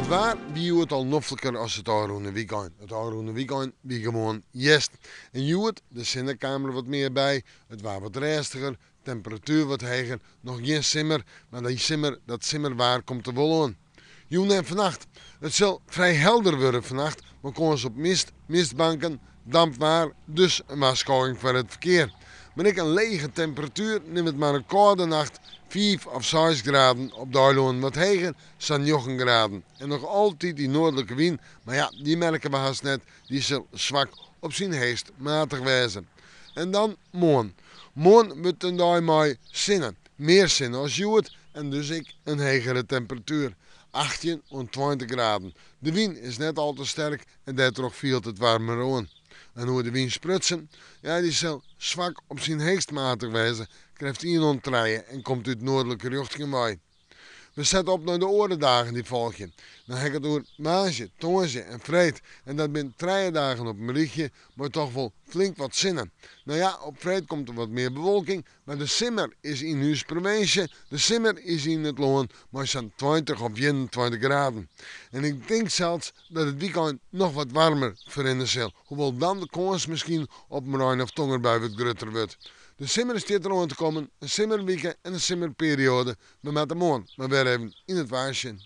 It waar wie hjoed al nofliker as it ôfrûne wykein. It ôfrûne wykein wie gewoan hjerst. En hjoed, de sinne kaam der wat mear by, it waar wat rêstiger, temperatuer wat heger, noch gjin simmer, mar dy simmer, dat simmerwaar komt der wol oan. Jûn en fannacht. It sil frij helder wurde fannacht, mei kâns op mist, mistbanken, damp waar, dus in warskôging foar it ferkear. Mar ek in lege temperatuer, nim it mar in kâlde nacht, fiif of seis graden, op de eilannen wat heger, sa'n njoggen graden. En noch altyd dy noardlike wyn, mar ja, dy merke we hast net, dy sil swak op syn heechst matich wêze. En dan moarn. Moarn wurdt in dei mei sinne. Mear sinne as hjoed en dus ek in hegere temperatuer, 18 oant 20 graden. De wyn is net al te sterk en dêrtroch fielt it waarmer oan. En oer de wyn sprutsen, ja dy sil swak op syn heechst matich wêze, krêft ien oant trije en komt út noardlike rjochtingen wei. We sette op nei de oare dagen dy't folgje. Dan ha ik it oer woansdei, tongersdei en freed. En dat binne trije dagen op in rychje mei toch wol flink wat sinne. No ja, op freed komt der wat mear bewolking, mar de simmer is yn ús provinsje, de simmer is yn it lân mei sa'n 20 of 21 graden. En ik tink sels dat it wykein noch wat waarmer ferrinne sil, hoewol dan de kâns miskien op in rein of tongerbui wat grutter wurdt. De simmer stiet der oan te kommen, in simmerwike en in simmerperioade. We moatte moarn mar wer even yn it waar sjen.